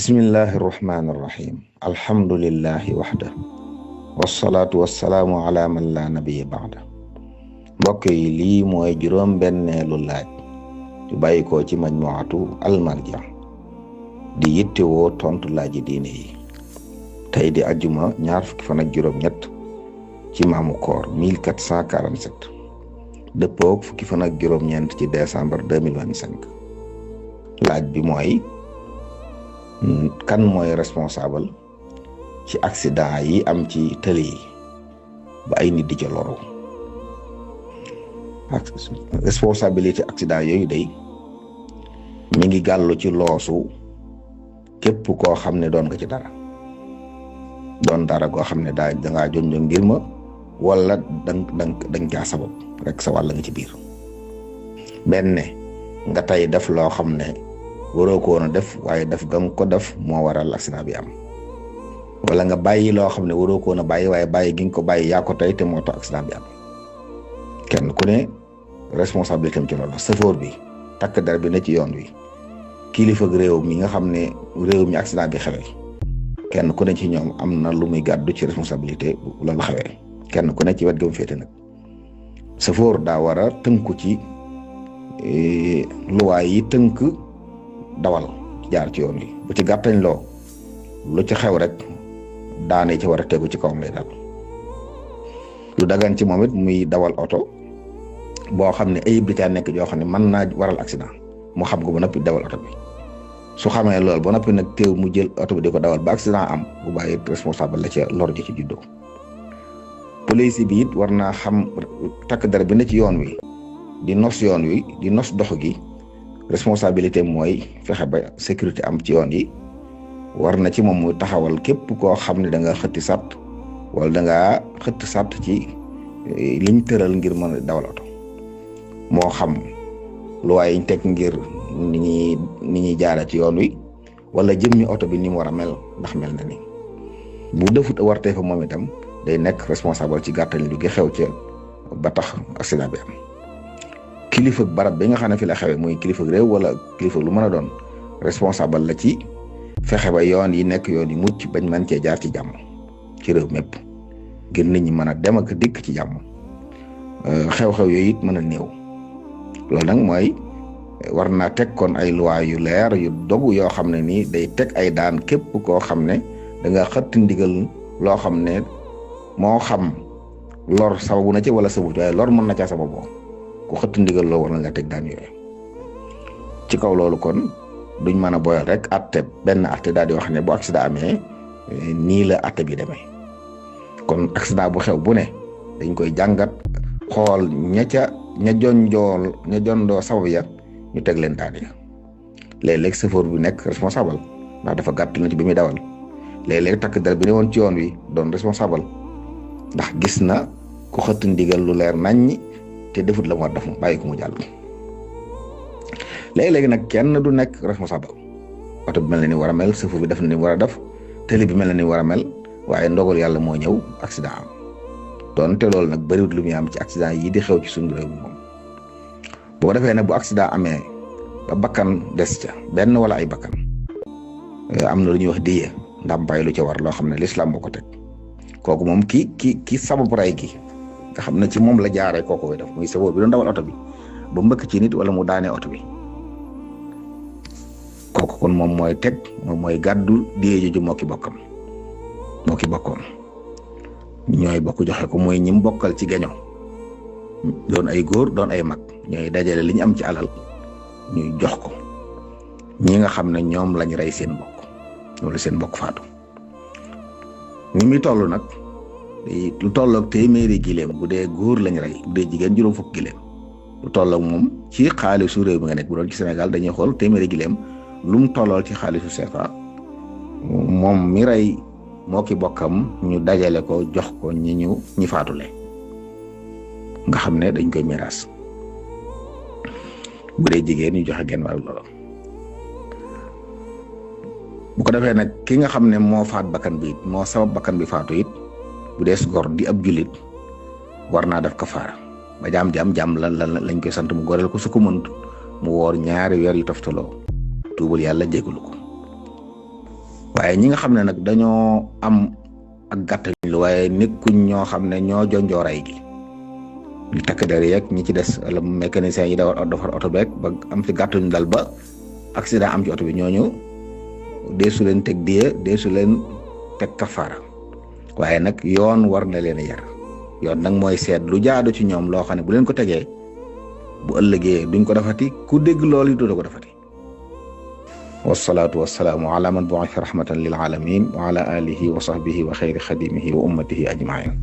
bismillahi irrahmani irrahim alhamdulillahi waxda wasalaatu wassalaamu ala man la nabiya baxda. mbokk yi lii mooy juróom benneelu laaj yu bàyyi ko ci majmuatu almarja di yittewoo tontu laaji diine yi. tey di ajjuma ñaar fukki fan ak juróom ñett ci maamu koor 1447 dëppoog fukki fan ak juróom ñeent ci décembre 2025. laaj bi mooy kan mooy responsable ci accident yi am ci tëli yi ba ay nit di ca loru. responsabilité accident yooyu day mi ngi gàllu ci loosu képp koo xam ne doon nga ci dara koo xam ne dangaa jonjo ngir ma wala dang caa sabab rek sa wàll nga ci biir. benn nga tey def loo xam ne waroo ko woon a def waaye def gam ko def moo waral accident bi am, wala nga bàyyi loo xam ne waroo ko woon a bàyyi waaye bàyyi gi nga ko bàyyi yaa ko tey te moo tax accident bi am. kenn ku ne responsabilité am ci loolu. chauffeur bi, takk der bi ne ci yoon wi, kilifa réew mi nga xam ne réew mi accident bi xewee, kenn ku ne ci ñoom am na lu muy gàddu ci responsabilité loolu xewee. kenn ku ne ci wet ga mu féete nag. chauffeur daa war a tënku ci luwaay yi tënk dawal jaar ci yoon wi. bu ci gàttañ loo lu ci xew rek daane ci war a tegu ci kawam lay dal. lu dagan ci moom it muy dawal oto boo xam ne ayib di caa nekk joo xam ne mën naa waral accident mu xam ko ba noppi dawal oto bi. su xamee loolu ba noppi nag teew mu jël oto bi di ko dawal ba accident am, bu bàyyi responsable la ca lor ji ci juddoo. police bi it war naa xam takk der bi ne ci yoon wi di nos yoon wi di nos dox gi. responsabilité mooy fexe ba sécurité am ci yoon yi. war na ci moom muy taxawal képp koo xam ne da nga xëtti sàtt wala da nga xëtt sàtt ci liñ tëral ngir mën a dawal oto. moo xam luwaay yiñ teg ngir ni ñuy jaara ci yoon wi wala jëmmi oto bi ni mu war a mel ndax mel na ni. bu defut wartee fa moom itam day nekk responsable ci gàttal li gi xew ca ba tax accident bi am. kilifa barab bi nga xam ne fi la xewee muy kilifa réew wala kilifa lu mën a doon responsable la ci fexe ba yoon yi nekk yoon yi mucc bañ mën cee jaar ci jàmm ci réew mépp ngir nit ñi mën a dem ak dikk ci jàmm. xew-xew yooyu it mën a néew. loolu nag mooy war naa teg kon ay loi yu leer yu dogu yoo xam ne nii day teg ay daan képp koo xam ne da nga xëtt ndigal loo xam ne moo xam lor sababu na ci wala sababut waaye lor mën na caa sababoo ku xëtt ndigal loo war na nga teg daan yooyu. ci kaw loolu kon duñ mën a boyal rek atte benn atte daal di wax ne bu accident amee nii la atte bi demee. kon accident bu xew bu ne dañ koy jàngat xool ña jondoo sabab ya ñu teg leen daan ya. léeg-léeg chauffeur bi nekk responsable ndax dafa gàtt na ci bi muy dawal. léeg-léeg takk der bi ne woon ci yoon wi doon responsable ndax gis na ku xëtt ndigal lu leer naññi te defut la mu war def mu bàyyi ko mu jàll. léegi-léegi nag kenn du nekk responsable. oto bi mel na ni war a mel, chauffeur bi def na ni war a def, télé bi mel na ni war a mel, waaye ndogal yàlla moo ñëw accident am. doonte loolu nag bëriwut lu muy am ci accident yi di xew ci suñu réew mi moom. boo defee ne bu accident amee ba bakkan des ca benn wala ay bakkan am na lu ñuy wax diye ndàmpaay lu ca war loo xam ne l'islam moo ko teg. kooku moom ki sababu ray gi nga xam ne ci moom la jaaree kooku koy def muy sabab bi doon dawal oto bi ba mbëkk ci nit wala mu daanee oto bi. kooku kon moom mooy teg moom mooy gàddu diye jooju moo ki bokkoon ñooy bokk joxe ko mooy ñim bokkal ci geño doon ay góor doon ay mag ñooy dajale li ñu am ci alal ñuy jox ko ñi nga xam ne ñoom lañ rey seen bokk loolu seen bokk faatu. ñi muy toll nag lu tolloog téeméeri gileem bu dee góor lañ rey, bu dee jigéen juróom fukk gileem lu tolloog moom ci xaalisu réew mi nga nekk. bu doon ci Sénégal dañuy xool téeméeri gileem lu mu tollool ci xaalisu CFA moom mi rey moo ki bokkam ñu dajale ko jox ko ñi faatule nga xam ne dañ koy miraas. bu dee jigéen ñu joxe genn wàll loolu. bu ko defee nag ki nga xam ne moo faat bakkan bi moo sabab bakkan bi faatu it bu dee gor di ab jullit war naa def kafaara ba jaam lañ koy sant mu goreel ko su ko mënut mu woor ñaari weer yu toftaloo tuubal yàlla jégalu ko waaye ñi nga xam ne nag dañoo am ak gàttañ lu waaye nekkuñ ñoo xam ne ñoo jonjooray gi ñu takk der yeeg ñi ci des wala mécanicien yi defar oto beeg ba am ci gàttañ dal ba accident am ci oto bi ñooñu deesu leen teg diye deesu leen teg kafaara waaye nag yoon war na leen a yar yoon nag mooy seet lu jaadu ci ñoom loo xam ne bu leen ko tegee bu ëllëgee duñ ko defati ku dégg loolu du ko defati. wasalaatu wasalaamu ala man bu'itha rahmatan lil alamin wa ala alihi wa sahbihi wa xayri xadimihi wa ummatihi ajmain